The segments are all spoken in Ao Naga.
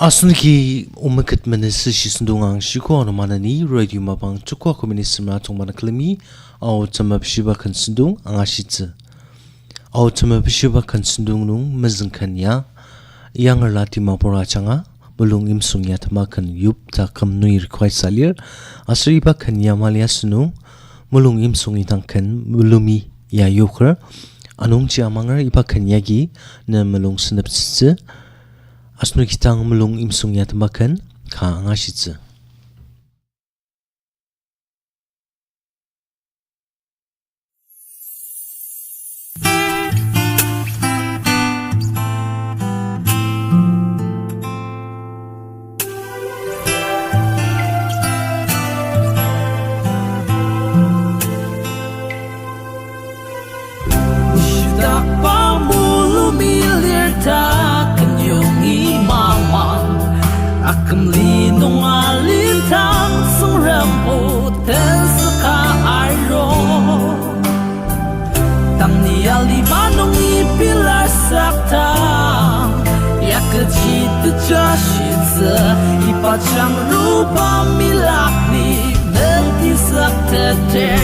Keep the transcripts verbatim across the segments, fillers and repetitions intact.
Asenoki omeket menesü shi sentong angashiko. Ano maneni radio mapang joko akümeni semra tongmana külemi Ao Temepshiba ken sentong angashitsü. Ao Temepshiba ken sentong nung mezüng ken ya, Yangerla Dimapur ajanga mulung imsung ya tema ken yip ta küm nungi request alir. Aser iba ken ya mali asünung mulung imsung indang ken mulumi ya yoker. Anungji amanger iba ken yagi ne mulung seneptsütsü. Asenoki tang mulung imsung ya tema ken ka angashitsü. Shitakba mulumi lir ta kenyongi mamang, akümli nung alidang Tsüngrem o tenzüka aru. Tang ni aliba nungi pilar sakdang, ya kechi teja shitsü, iba jangruba milak ni mendisakteter.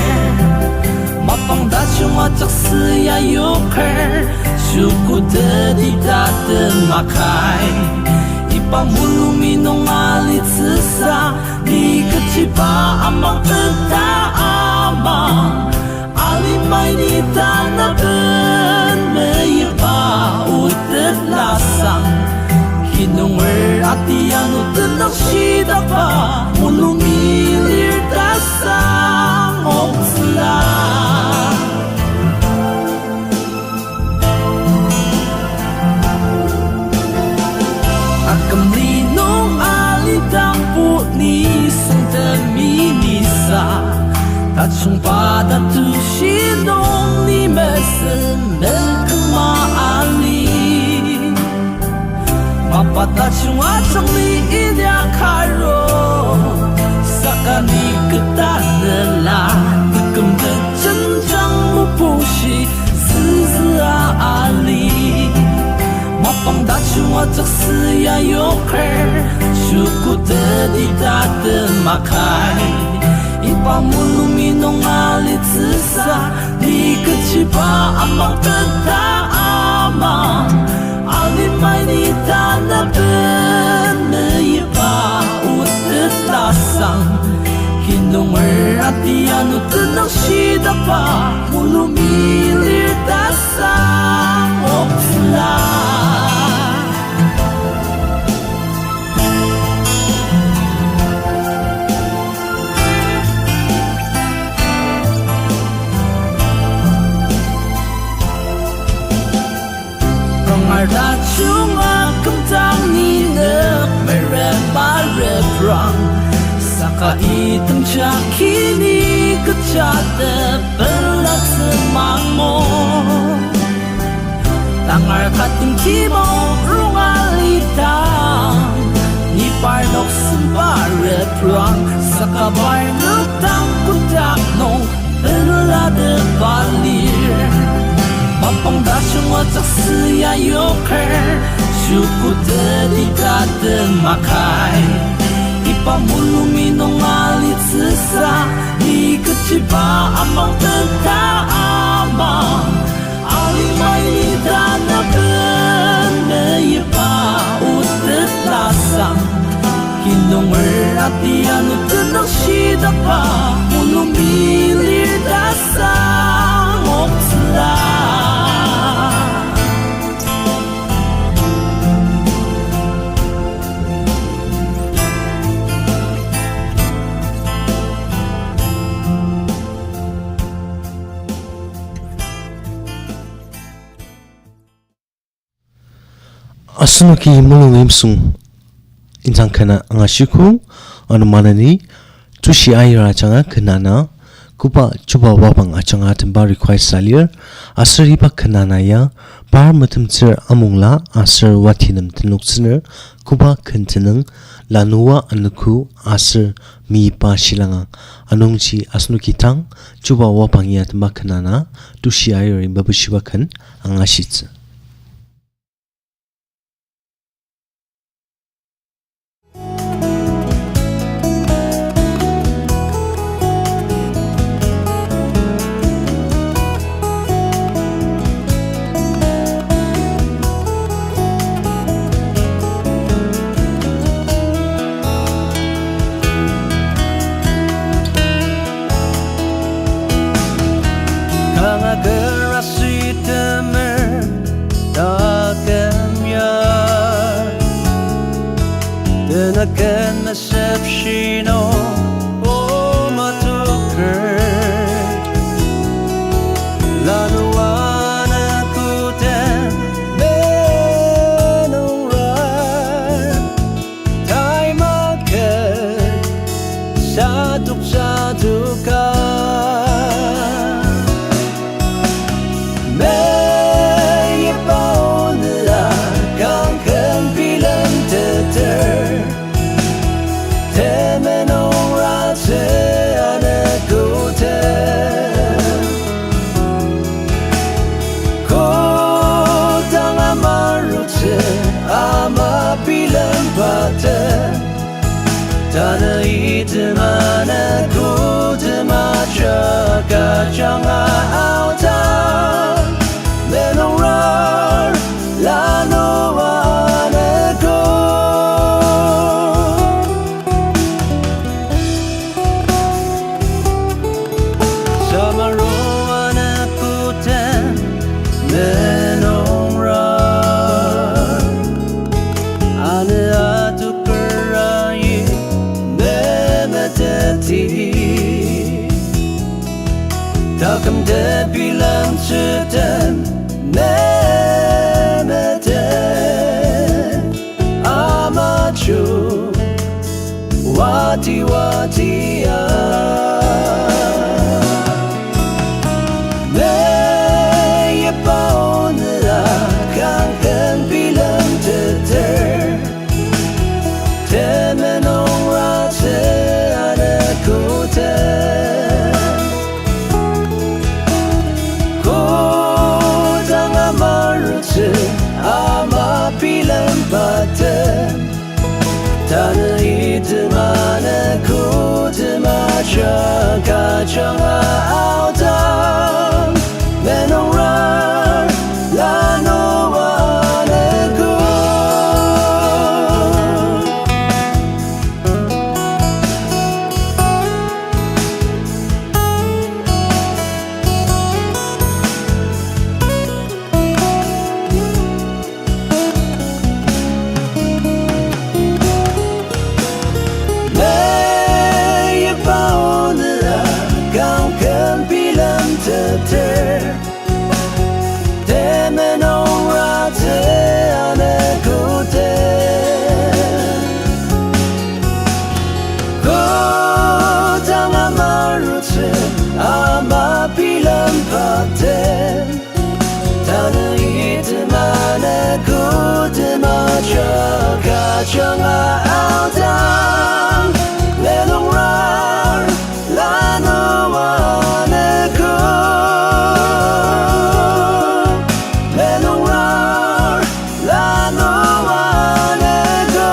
Mapang tajung ajak süa yoker, shukuteti tatem akai. Iba mulumi nung alitsüsa, ni kechiba amang teta ama. Alimai ni tanaben meyipa otet lasang. Kinunger atianu tenang shidakba mulumi lir ta sang oktsüla. Akümli nung alidangbo nisung temi nisa, tajungba ta tushi nung ni mesem meküma ali. Mapa tajung ajangni inyakaro, saka ni keta nela, teküm tejenjang mupushi süzüa ali. Mapang tajung ajak süa yoker, shukuteti tatem akai. Iba mulumi nung alitsüsa, ni kechiba amang teta ama. Alimai ni tanaben meyipa otet lasang. Kinunger atianu tenang shidakba mulumi lir ta sang oktsüla. Prangar tajung akümdang ni nük merema reprang, saka item jagi ni kecha tepela tsümang mo. Tangar ka timti maok rong alidang, ni parnok semba reprang, saka parnok dang kotak nung pelatepa lir. Mapang tajung ajak süa yoker, shukuteti tatem akai. Iba mulumi nung alitsüsa, ni kechiba amang teta ama. Alimai ni tanaben meyipa otet lasang. Kinunger atianu tenang shidakba mulumi lir ta sang oktsüla. Asenoki mulung imsung indang kena angashiko, ano maneni tushi ayir ajanga kena na, koba chuba wapang ajanga temba request alir, aser iba kena na ya, par metemtsür amungla aser wati nem tenoktsüner, koba ken tenüng, lanua anogo aser mipa shilanga, anungji asenoki tang chuba wapang ya temba kena na, tushi ayir mepushiba ken angashitsü. Ajanga aodang, menungrar, lanua aneko. Samaro aneko den menungrar, ane atoker ayi memeteti. Taküm tebilemtsü den memete, ama cho wati watia. Meyipa onüa kangken bilemteter, temenungratsü anekute. Kodang amarutsü ama bilembatem, tanü item anekutema ajak ajanga aodang, menungrar, lanua aneko. Meyipa onüa kangken bilemteter, temenungratsü anekute. Kodang amarutsü ama bilembatem, tanü item anekutema ajak ajanga aodang, menungrar, lanua aneko. Menungrar, lanua aneko.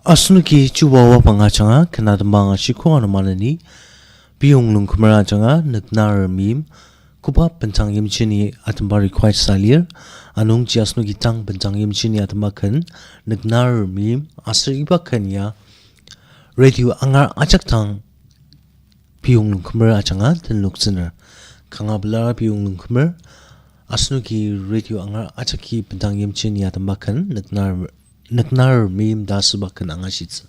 Asenoki chuba wapang ajanga ken atemba angashiko. Ano maneni piyong lungkümer ajanga Nüknarer Meim, koba bendang yimjini atemba request sa lir. Anungji asenoki tang bendang yimjini atemba ken Nüknarer Meim aser iba ken ya Radio Angar ajak dang piyong lungkümer ajanga tenloktsüner. Kanga pelar piyong lungkümer, asenoki Radio Angar ajaki bendang yimjini atemba ken Nüknar, Nüknarer Meim ta asüba ken angashitsü.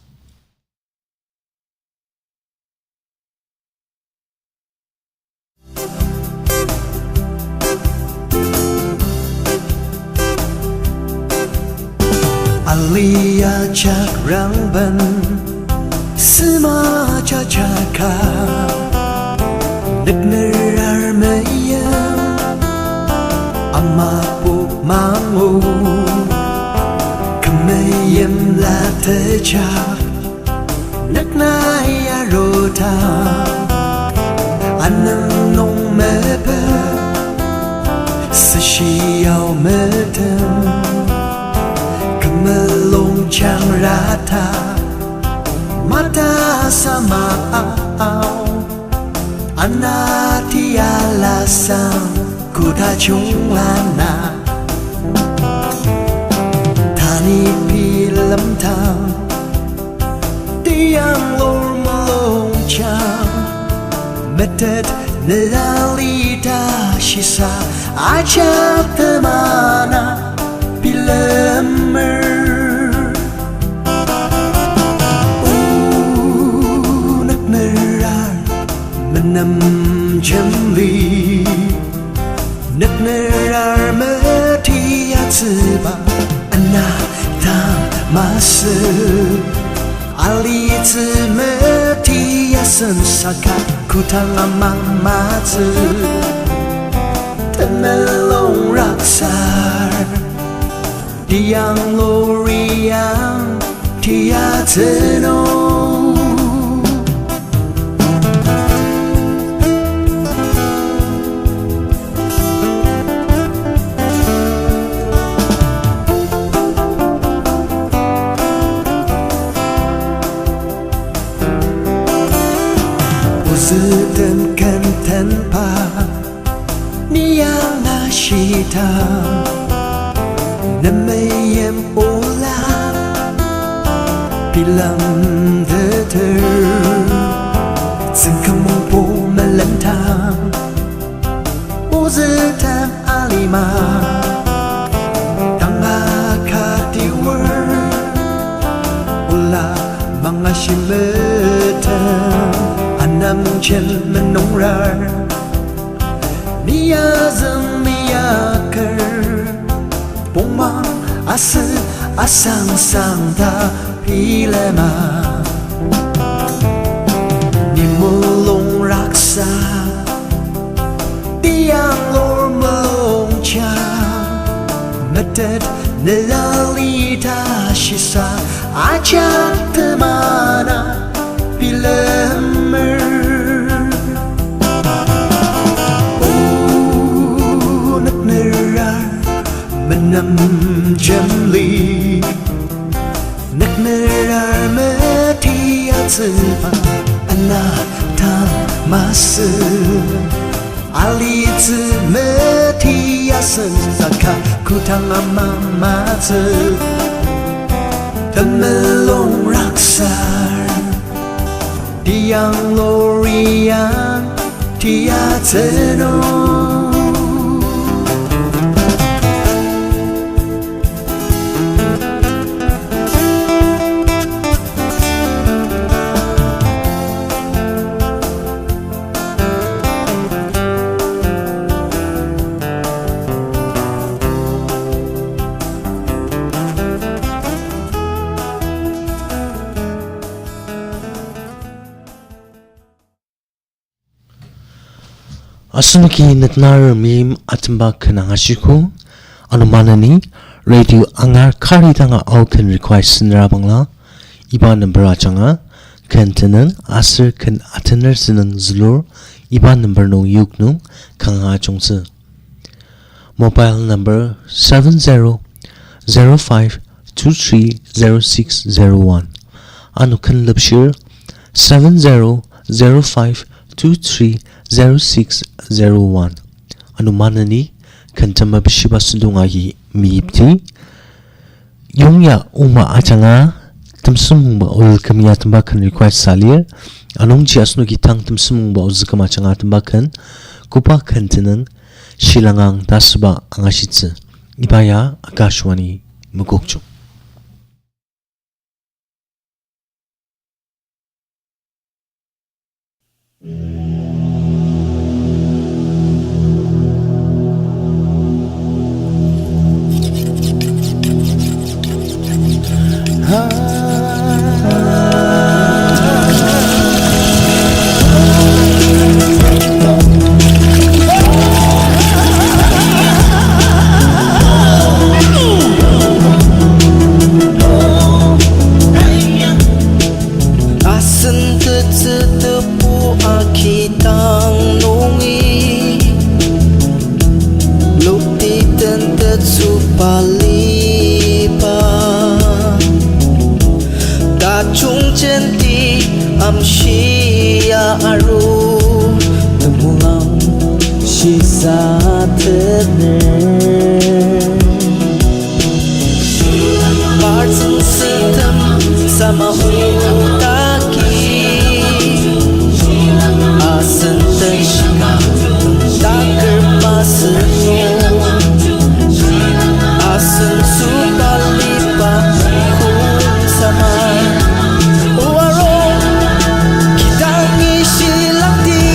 Alia jak rangben sema jajaka, Nüknarar meim ama pu mangu, kü meim latejak. Nükna ya rota, anüng nung mepe, seshiyao metem, kü melung jangrata, mata sama ao, ana tiala sang, koda junglana. Tanü bilemdang, tiang lur melungjang, metet nelali ta shisa, ajak temana bilemer. O Nüknarar menemjemli, Nüknarar metiatsüba, ana ta masü, alitsü metiasen saka, kotanga mamatsü, temelong raksar, tiang luriang tiatsü nung. Ozü den kentenba, ni yanga shita, ne meim ola bilemteter, tsüngkümongbo melendang, ozü tem alima, tanga katiwer, ola mangashimetem, anamjen menungrar, ni azüng ni aker, pongmang asü asangsang ta bilema, ni mulung raksa, tiang lur melungjang, metet nelali ta shisa, ajak temana bilemer. O Nüknarar menemjemli, Nüknarar metiatsüba, ana ta masü, alitsü metiasen saka, kotanga mamatsü, temelong raksar, tiang luriang tiatsü nung. Asenoki Nüknarar Meim atemba ken angashiko, ano maneni Radio Angar kari danga ao ken request süner abangla, iba number ajanga ken tenüng aser ken atener tenüng zülur, iba number nung yok nung kanga ajungtsü. Mobile number seven zero zero five two three zero six zero one. Ano ken lepshir seven zero zero five two three zero six zero one. Ano maneni ken temepshiba sentong agi meyipti. Yongya oma ajanga temsümongba ozüküm ya temba ken request salir. Anungji asenoki tang temsümongba ozüküm ajanga temba ken, koba ken tenüng shilangang ta asüba angashitsü. Iba ya Akashvani Mokokchung. Asen tetsü tebu akidang nungi, lokti tentettsü baliba, tajung jenti amshia aru, temulang shisa tener. Partsüng sütem sama utaki, asen tenshika taker masü. Asen süba liba kum sama. Oa ro kidangi shilangdi.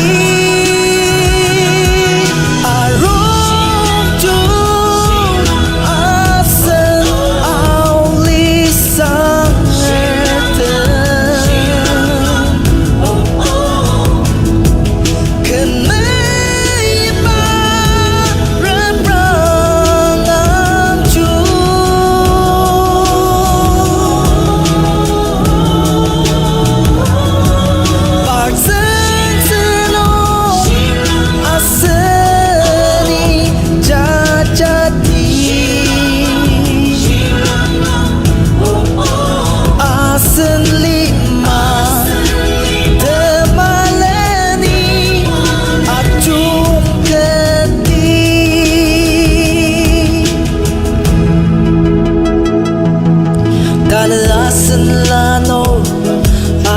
Arong jung asen aoli sangertem. Kenmeiba reprang amju. Partsüng sünung aseni jajati. Asen lima temaleni atungketi. Tanü asen lanur,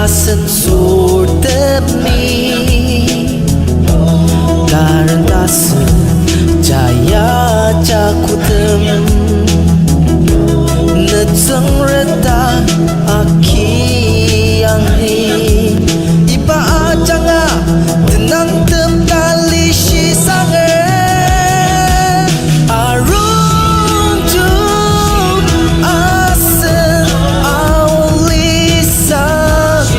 asen surtemi. Taren asen jaya jakutem. Nütsüngreta aki yangi. Iba ajanga tenangtem tali shisanger. Arong jung asen aoli sangertem.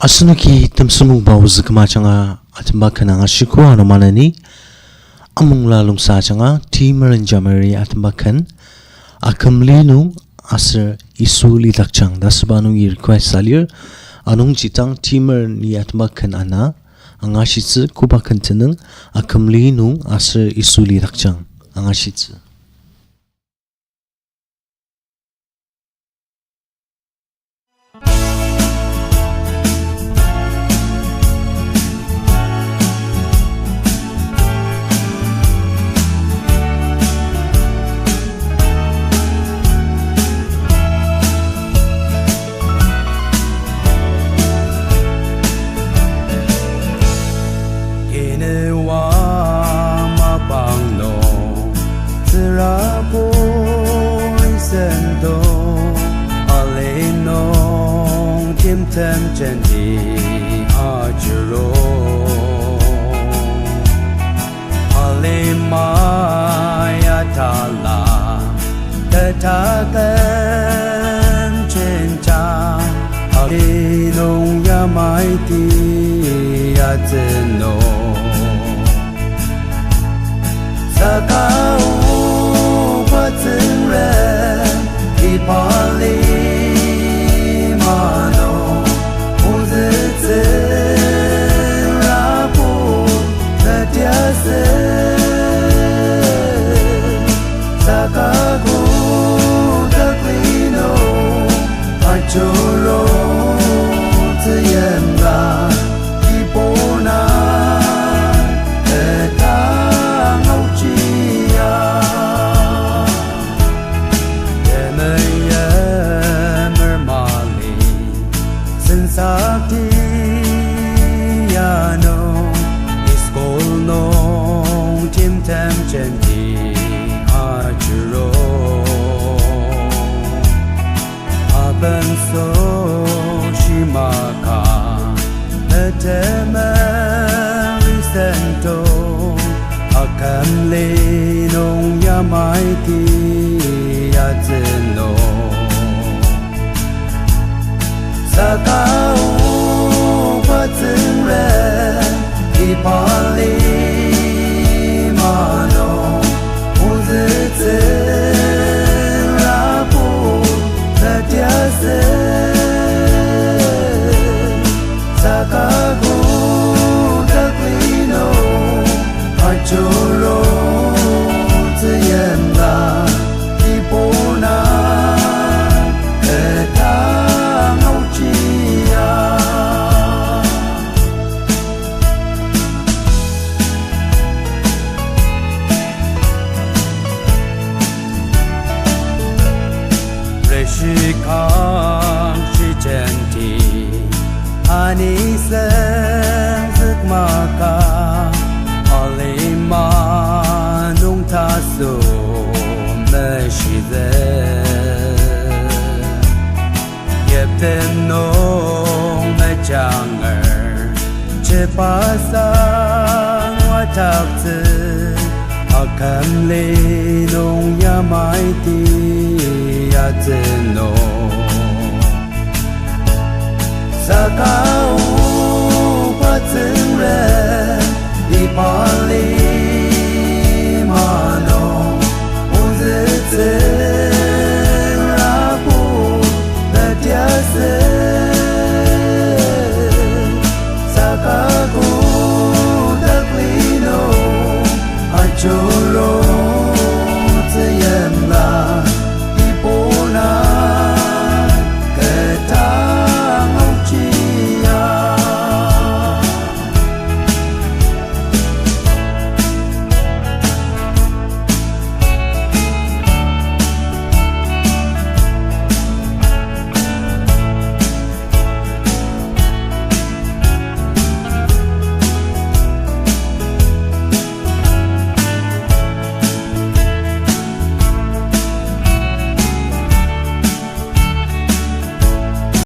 Asenoki temsüngmungba ozü küma ajanga atemba ken angashiko. Ano maneni amungla lungsa ajanga Timeren Jameri atemba ken, Akümli nung aser Yisu lidakjang ta asüba nungi request alir. Anungji tang Timeren-i atemba ken ana angashitsü, koba ken tenüng, Akümli nung aser Yisu lidakjang angashitsü. Kinua mapang nung, tsürabur sendo, ali nung timtem jenti ajuru. Alima ya tala, tetatem jenjang, ali nung yamaiti atsünu. Saka o Tsüngre, iba lima nung ozü tsürabur tetiasü, saka kotak li nung ajuru tsüyimla, ibona etang aochia. Temeim mermali, sensakti ano, school nung timtem jenti ajuru. Abenso shimaka, Temeim sento, Akümli nung yamaiti atsünu. Saka o Tsüngre, iba lima nung ozü tsürabur tetiasü, saka kotak li nung ajuru tsüyimla, ibona etang aochia. Reshikang shijenti, ani senzük maka, alima nung tasü meshizü. Yipten nung mejanger, chepasang wataktsü, Akümli nung yamaiti atsünu. Saka o Tsüngre, iba li